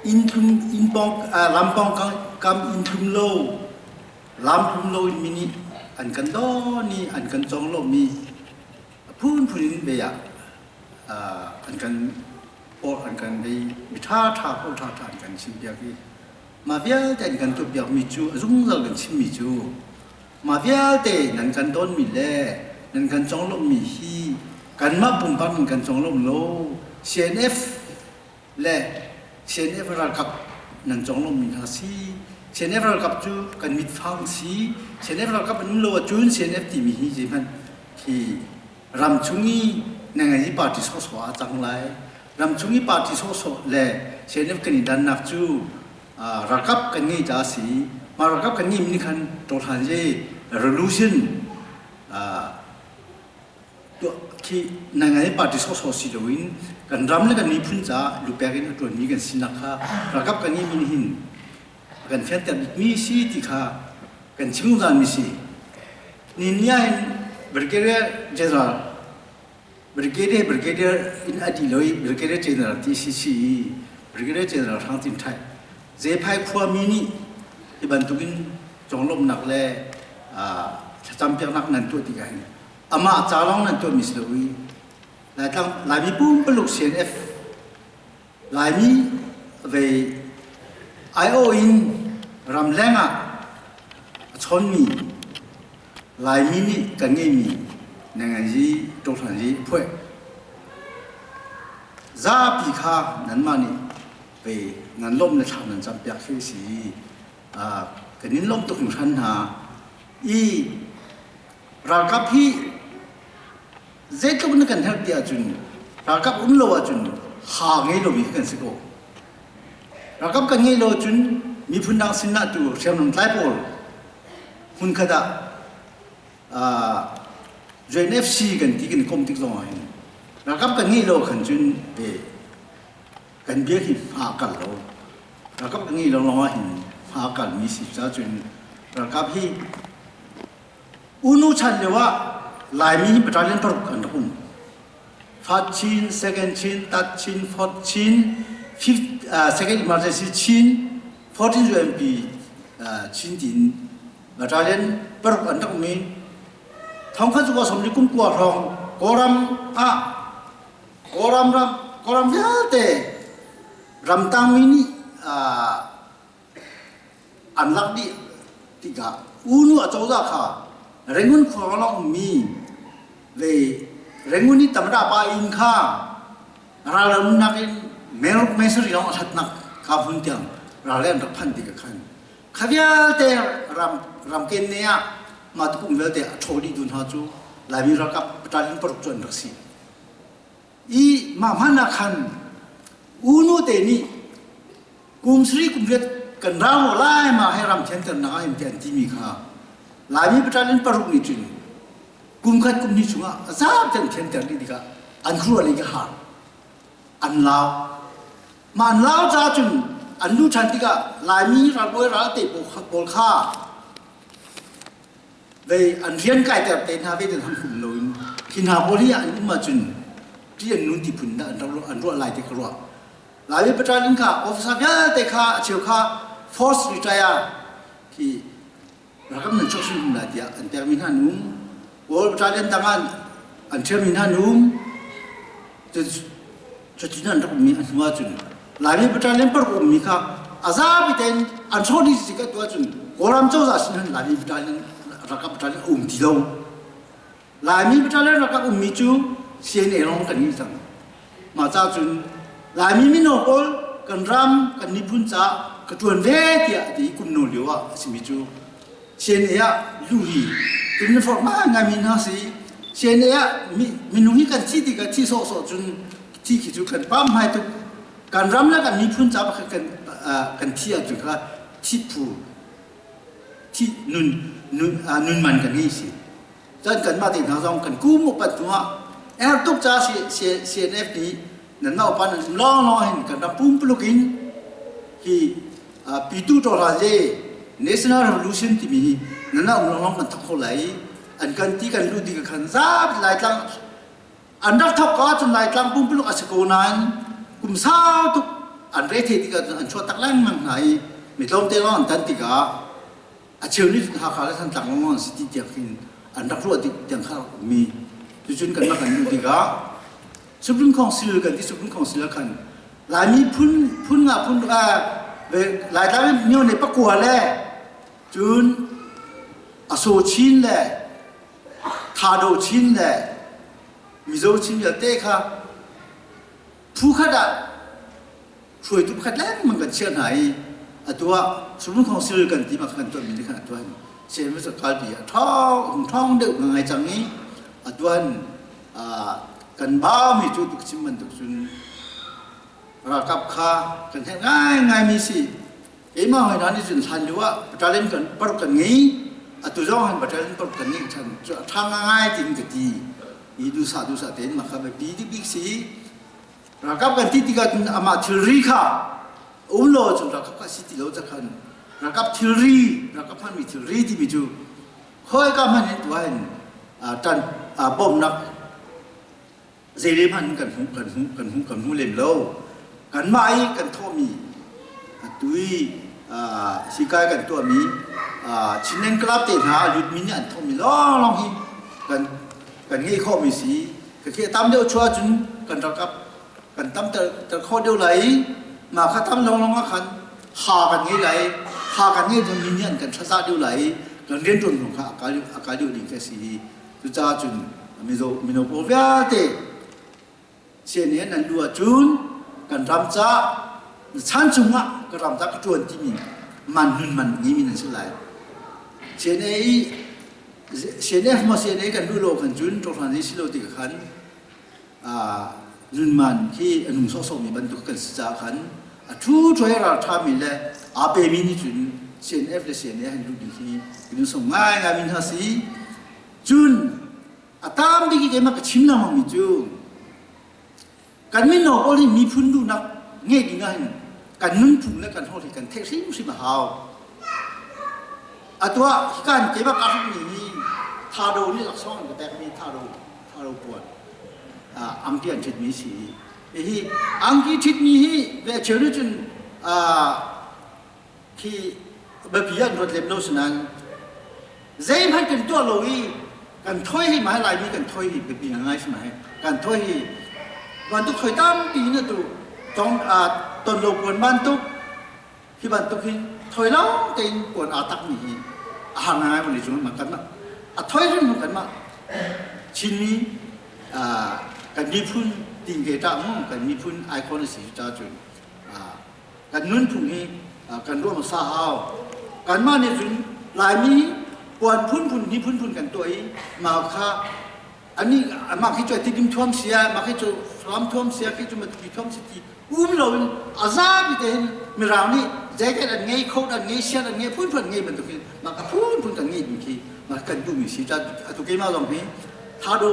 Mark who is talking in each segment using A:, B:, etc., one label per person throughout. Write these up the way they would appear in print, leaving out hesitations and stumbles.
A: Inn tlum inn pawng lam pawng kam inn tlum lo lam tlum lo in mi nih an kan don i an kan conglawmh i a phunphun in ve ah an kan pawl an kan vei mi ṭhaṭha pawl ṭhaṭha an kan chimpiak i mah vialte an kan tuahpiakmi cu a zungzal kan chimmi cu mah vialte nan kan donmi le nan kan conglawmhmi hi kanmah pumpak nan kan conglawmh lo. CNF le CNF ralkap nan conglawmhmi hna si. CNF ralkap cu kan mitfang si. CNF ralkap an um lo ahcun CNF timi hi zeihmanh khi ramchung i nangai party sawhsawh ah cang lai. Ramchung i party sawhsawh le CNF kan i dannak cu ralkap kan ngei ta si. Mah ralkap kan ngei mi nih khan tohlan je revolution khi nangai party sawhsawh si loin kan ram le kan miphun caah lupek in a ṭuanmi kan sinak kha ralkap kan ngei mi nih hin kan fianter bikmi si ti kha kan chim zungzalmi si. Ni ni ahhin Brigadier General Brigadier Brigadier in a dih lo i Brigadier General ti si si i Brigadier General Hrang Tin Ṭhai Zephai khuami nih hi bantukin conglawmhnak le thlacampiaknak nan tuah tikah hin amah ca lawng nan tuahmi si lo i Laitlang Laimi pumpaluk CNF Laimi vei aiawh in ramleng ah a chawnmi Laimi nih kan ngeihmi nanganzi ṭohlanzi phuai zapi kha nanmah nih vei nan lawmh le thla nan campiak khi a si. Kan in lawmh tuk hringhran hna. I ralkap hi Zeitluk na kan herh ti ahcun ralkap um lo ahcun ha ngei lomi khi kan si ko. Ralkap kan ngei lo ahcun miphun dang sin ah tu hriamnam tlai pawl hmunkhat ah UNFC kan ti kan i kom tik zong ah hin ralkap kan ngeih lo khan cun kan bia hi hma a kal lo. Ralkap kan ngeih lo lawng ah hin hma a kalmi si caah cun ralkap hi Unu chan lio ah Laimi hi battalion paruk an rak um. First Chin, Second Chin, Third Chin, Fourth Chin, Fifth, Second Emergency Chin, 14 UMP Chin tiin battalion paruk an rak um i thongkhat cu sawmli kum kua hrawng Kawlram ah Kawlram ram Kawlram vialte ramtangmi nih an lak dih tikah Unu acozah kha Rangoon khua lawng ummi ve Rangoon i Tamada pa inn kha ralramnak in meluk mesari lawng a hlatnak ka hmun tiang ral an rak phan tikah khan kha vialte ram ramken ne ah mah tukum vialte a ṭhaw dih tu hna cu Laimi ralkap battalion paruk cu an rak si. I mah hman ah khan Unu te nih kum sari kum riat kan rau maw lai ma he ram thianternak ah in ti an timi kha Laimi battalion paruk nih cun kum khat kum hnih chungah a zaam ten thianter dih tikah an khuaruah lei ka har an lau. Mah an lau caah cun an lu ṭhan tikah Laimi ralbawi ral te pawl kha vei an rian kaiter te hna ve ten han hum loin hi hna pawl hi an um ahcun ṭih an nun ti phun dah an ruah lai ti ka ruah. Laimi battalion kha officer vialte kha a cheu kha force retire khi rakam nan chuak hrim lai tiah an pekmi hna an um. Kawl battalion dang ah an ṭhialmi hna an um. Cutin an rak ummi a hnu ahcun Laimi battalion paruk ummi kha a zapi tein an hrawh dih tik atu ahcun Kawlram cozah sin hin Laimi battalion ralkap battalion a um ti lo. Laimi battalion ralkap ummi cu CNA lawng kan nih cang. Mah ca cun Laimi mino pawl kan ram kan miphun caah ka ṭuan ve tiah a ti i kum no lio ah a simi cu CNA ah lu hi uniform ngaingaimi hna si. CNA ah minung hi kan thi tikah thi sawhsawh cun thi khi cu kan pam hmai tuk. Kan ram le kan miphun ca pakhat kan kan thi ahcun kha thi phu thi nun nun nun man kan ngei si. Cun kanmah te hna zong kan kum upat hnu ah er tuk ca CNF nih nan naupa nan um lawnglawng hin kan ram pumpuluk in hi Pitu Ṭawhla le National Revolution timi hi nan um lawnglawng kan thok kho lai i an kan ti kan luh ding khan zapi Laitlang an rak thok ka cun Laitlang pumpuluk a si ko nain kum sau tuk an An re thei tikah cun an chuah tak lengmang hna i mi tlawmte lawng an tan tikah a cheu nih cun Hakha le Thantlang lawng an si ti tiang khin an rak ruah tik tiang kha rak ummi. Cucun kanmah kan luh tikah Supreme Council kan ti Supreme Council ah khan Laimi phun phun nga phun Laitlang myo ne pakua le cun Aso Chin le Thado Chin le Mizo Chin vialte kha phu khat ah hruaitu pakhat lengmang kan chiah hna i atu ah Supreme Council kan ti ma kan tuahmi nih khan atu han CMS kalpi a ṭhawng ṭhawng deuh ngai cang i atu han kan baumi cu tuk chim bantuk cun ralkap kha kan herh ngaingaimi si. Keimah hoi hna nih cun hlan lio ah battalion kan paruk kan ngei, atu zong han battalion paruk kan ngeih ṭhan cu a ṭha ngai tiin ka ti. I duhsah duhsah tein mah kha biapi bik si. Ralkap kan ti tikah cun amah thilri kha um lo cun ralkap kha si ti lo ca khan ralkap thilri, ralkap hmanmi thilri timi cu khawika hmanh in tuah in ṭan bawmhnak zeile hmanh kan hmu kan hmu kan hmu kan hmu lem lo. Kanmah i kan thawhmi atu i sikai kan tuahmi Chinland Club te hna lutmi nih an thawhmi lawnglawng hi kan kan ngeih khawhmi si. Ka khi tam deuh chuah cun kan ralkap kan tam ter khawh deuh lai i mah kha tam lawnglawng ah khan ha kan ngei lai, ha kan ngei cun mi nih an kan thlazah deuh lai i kan rianṭuan zong kha a kal deuh ding khi a si i cucaah cun mizo mino pawl vialte CNA nan lu ahcun kan ram ca chan chungah ka ram ca ka ṭuan timi man nun man ngimi nan si lai. CNA i CNF maw CNA kan luh lo khan cun ṭawhran si lo ti khan nunman khi a nung sawhsawhmi bantuk kan si caah khan a ṭhu ṭhuai ral ṭhami le aa pemi nih cun CNF le CNA han luh ding hi minung sung ngaingai mi hna si. Cun a tam bik i keimah ka chim lengmangmi cu kan mino pawl hi miphun duhnak ngeih ding ah hin kan nunphung le kan holh hi kan theih hrimhrim a hau. Atu ah hika in keimah kaa hrukmi hi Thado nih laksawng an ka pekmi Thado Thado puan angki an ṭhitmi si. Hihi angki ṭhitmi hi ve cheu nih cun khi biapi an ruat lem lo sinain zeihmanh kan tuah lo i kan thoi hi mai Laimi kan thoi hi biapi ngai si mai kan thoi hi bantuk thoi tampi na tu tong ton lo puan bantuk hi bantuk hin thoi lo tein puan aa takmi hi a har ngai vawlei cung kan mah a thoi hrim kan mah Chinmi kan miphun tingke ta mu kan miphun icon a si ca cun kan nunphung hi kan ruah hmasa hau. Kanmah nih cun Laimi puan phunphun ni phunphun kan tuah i mah kha ani mah khi cu Tidim thuam sia, mah khi cu Falam thuam sia, khi cu Matupi thuam si ti um loin a zapi te hin Mirang nih jacket an ngei, coat an ngei, shirt an ngei, phunphun an ngei bantuk hin mah kha phunphun kan ngei ding khi mah kan duhmi si. Atu keimah zong hi Thado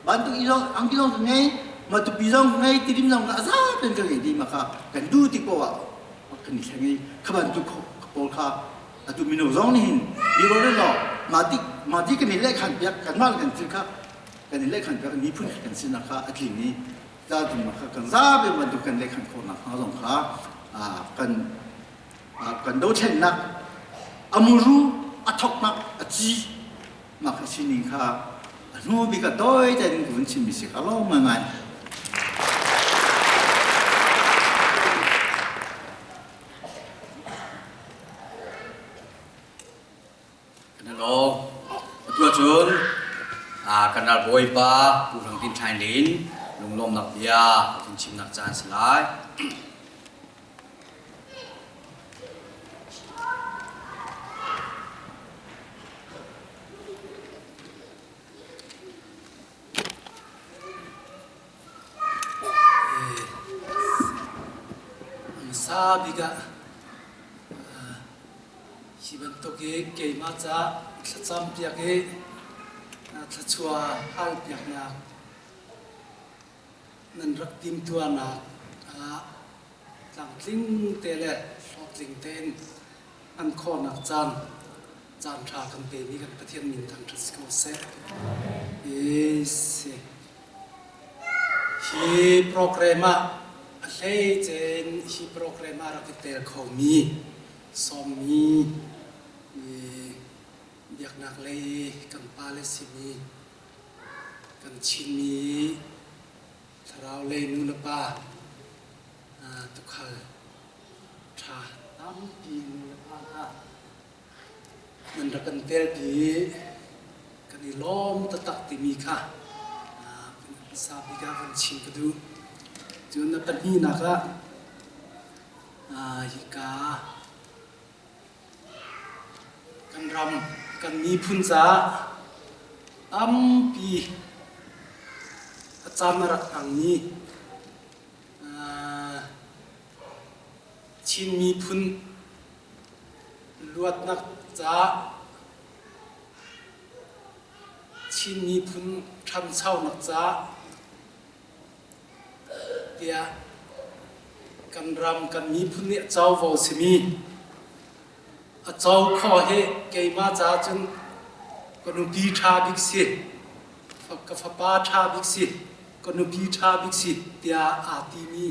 A: bantuk i zong angki zong ka ngei Matupi zong ka ngei Tidim zong ka a zaten ka ngei dih ma kha kan duh tik poah ah kan i thleng i kha bantuk pawl kha atu mino zong nih hin i ro law mah ti mah ti kan i lehkhan piak kanmah kan thil kha kan i lehkhan piak miphun kan sinak kha a tling i za ma kha kan zapi bantuk kan lehkhan khawhnak hnga zong kha kan kan dothlennak a muru a thoknak a ci Mah ka sining kha a hnu bik ah tawi tein ka vun chimmi si ka lawm ngaingai.
B: Kan hello. Atu ahcun kan ralbawipa Pu Hrang Tin Thain Lin lunglawmnak bia ka vun chimnak caan si lai.
C: Hmasa bik ah hi bantuk i keimah ca thlacam piak i thluachuah hal piaknak nan rak timtuahnak ah tlangtling te le hlawhtling tein an khawhnak caan caan ṭha kan pemi kan Pathian min thangṭhat si ko seh. Hi program ah A hleice in hi program ah rak i tel khomi sawmmi biaknak lei kan pale simi kan Chinmi thlarau lei nu le pa tukhal ṭha tampi nu le pa hna nan rak kan telpi i kan i lawm taktak timi kha hmasa bik ah van chim ka duh. Cun a pahnihnak ah hika kan ram kan miphun caah tampi a caan a rak hmangmi Chin miphun luatnak caah Chin miphun ṭhanchonak caah tiah kan ram kan miphun nih a covo simi a co khawh hi keimah caah cun ka nupi ṭha bik si ka fapa ṭha bik si ka nupi ṭha bik si tiah aa timi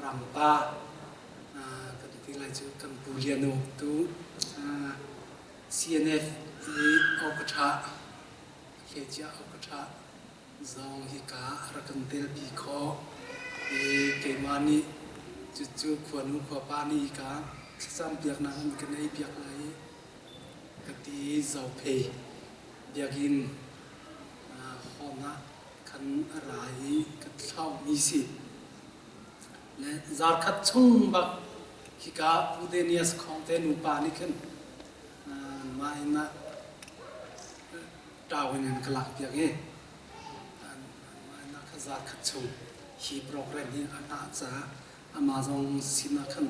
C: rampa kan ti lai cu kan pu Lian Uk tu CNF i awkaṭha hleicia awkaṭha zong hika a rak kan telpi khawh i keimah nih cucu khuanu khuapa nih hika thlacam piaknak an kan ei piak lai i ka ti Zophei biakinn hawng ah khan a ra i ka thlauhmi si. Le zarkhat chung bak hika Pu Danias Khawng te nupa nih khin mah inn ah ṭau in an ka lakpiak i mah inn ah kha zarkhat chung hi program hi a hngah caah amah zong sinah khan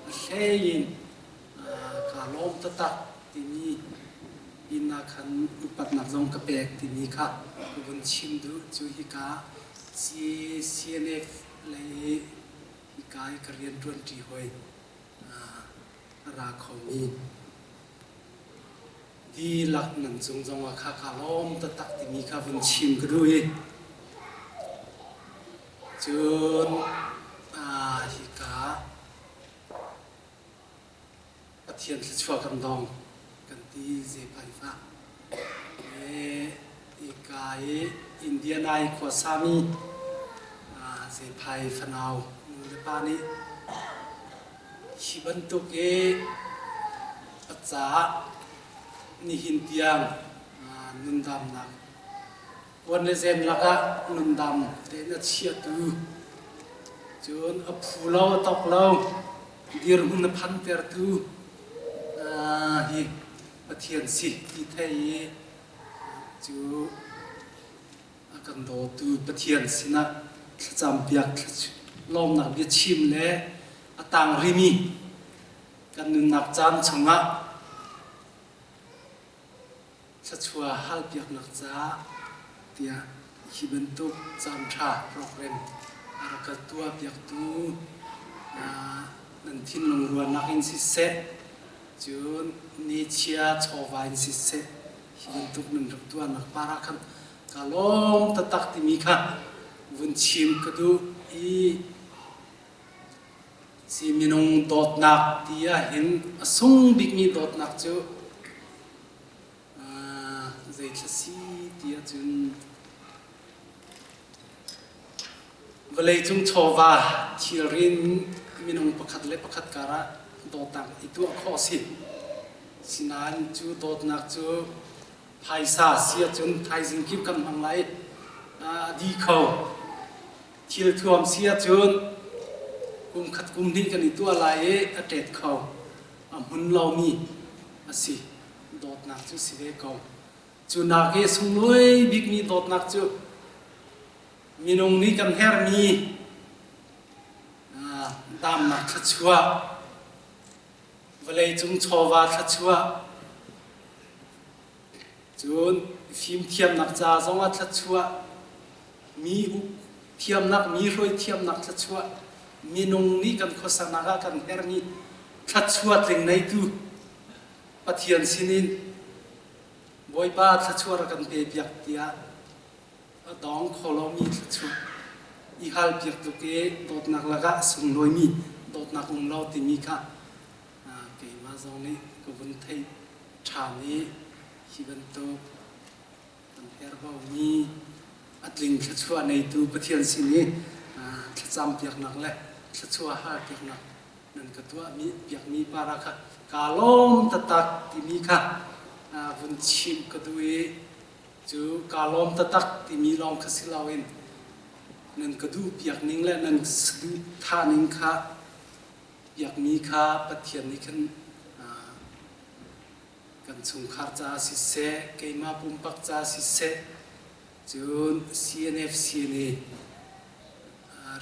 C: a hlei in kaa lawm taktak timi inn ah khan upatnak zong ka pek timi kha ka vun chim duh. Cu hika CNF lei hika i ka rianṭuanṭi hawi a ra khomi dihlak nan cung zongah kha kaa lawm taktak timi kha vun chim ka duh i cun hika Pathian thluachuah kan dong kan ti zephaifa. Hika i Indiana i khuasami Zephai fanau nu le pa nih hi bantuk i a caah nihin tiang nundamnak puan le zen lakah nundam tein a chiatu cun a phu lo a tok lo dirhmun a phantertu hi Pathian si ti thei i cu a kan dawtu Pathian sinah thlacam piak lawmnak biachim le a tang rimi kan nunnak caan chungah thluachuah halpiaknak caah tiah hi bantuk caanṭha program a rak ka tuahpiaktu nan thinlung ruahnak in siseh, cun nichia chawva in siseh, hi bantuk nan rak tuahnak par ah khan ka lawm taktak timi kha vun chim ka duh i Si minung dawtnak ti ahhin a sung bikmi dawtnak cu zeithla si ti ahcun vawleicung chawva thilri in minung pakhat le pakhat karah dawtnak i tuah khawh a si. Sinain cu dawtnak cu phaisa si ahcun thaizing kip kan hmang lai a di kho. Thilthuam si ahcun kum khat kum hnih kan i tuah lai i a ṭet kho. A hmun lomi a si. Dawtnak cu si ve ko. Cu nak i sunglawi bikmi dawtnak cu minung nih kan herhmi damnak thluachuah, vawleicung chawva thluachuah, Cun fimthiamnak ca zongah thluachuah, mi uk thiamnak, mi hruai thiamnak thluachuah, minung nih kan khuasaknak ah kan herhmi thluachuah tling neitu Pathian sinin Bawipa thluachuah rak kan pe piak tiah a dawng kho lomi thluachuah. i halpiak tluk i dawtnak lakah a sunglawimi dawtnak um lo timi kha keimah zong nih ka vun theih ṭhan i hi bantuk kan herhbaumi a tling thluachuah neitu Pathian sin i thlacam piaknak le thluachuah hal piaknak nan ka tuahmi piakmi para kha kaa lawm taktak timi kha vun chim ka duh i cu kaa lawm taktak timi lawng kha si loin nan ka duh piak ning le nan duh thah ning kha piakmi kha Pathian nih khan kan chungkhar caah siseh, keimah pumpak caah siseh, cun CNFC nih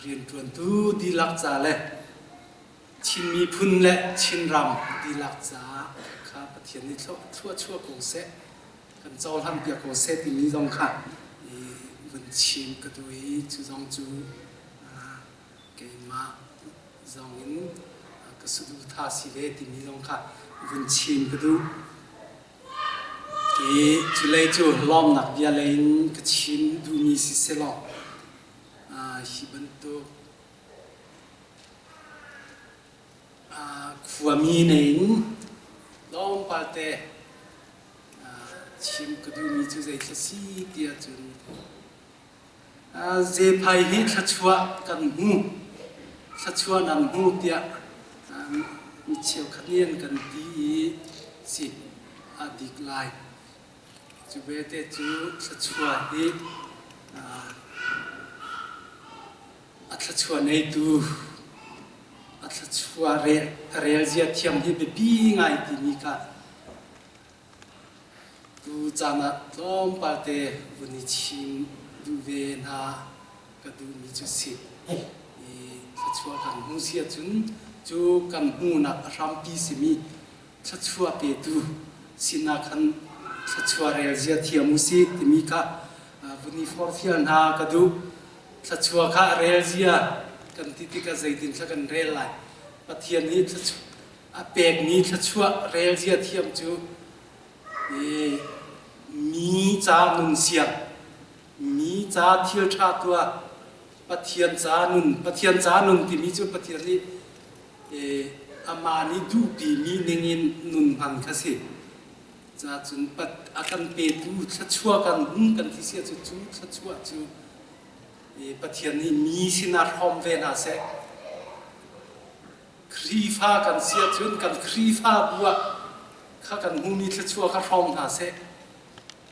C: rianṭuantu dihlak ca le Chin miphun le Chinram dihlak caah kha Pathian nih thluachuah ko seh, kan cohlan piak ko seh timi zong kha vun chim ka duh i cu zong cu keimah zong in ka saduhthah si ve timi zong kha vun chim ka duh. I culei cu lawmnak bia lei in ka chim duhmi si selaw hi bantuk khuami nei in tlawmpal te chim ka duhmi cu zeithla si ti ahcun Zephai hi thluachuah kan hmu, thluachuah nan hmu tiah mi cheukhat nih an kan ti i si a dik lai. Cu belte cu thluachuah hi a thluachuah neitu, a thluachuah relzia thiam hi biapi ngai timi kha Tu caan ah tlawmpal te vun i chim duh ve hna ka duhmi cu si. I thluachuah kan hmu si ahcun cu kan hmuhnak a hrampi simi thluachuah petu sinah khan thluachuah relzia thiam u sih timi kha vun i forhfial hna ka duh. Thluachuah kha a relzia kan ti tikah zeitin thla kan rel lai. Pathian nih thluachuah a pekmi thluachuah relzia thiam cu mi ca nun siang, mi ca thil ṭha tuah, Pathian ca nun, Pathian ca nun timi cu Pathian nih amah nih duhpimi ningin nun hman kha si. Ca cun a kan petu thluachuah kan hmu kan ti si ahcun cu thluachuah cu Pathian nih mi sinah hrawm ve hna seh. Khrihfa kan si ahcun kan Khrihfabu ah kha kan hmumi thluachuah kha hrawm hna seh.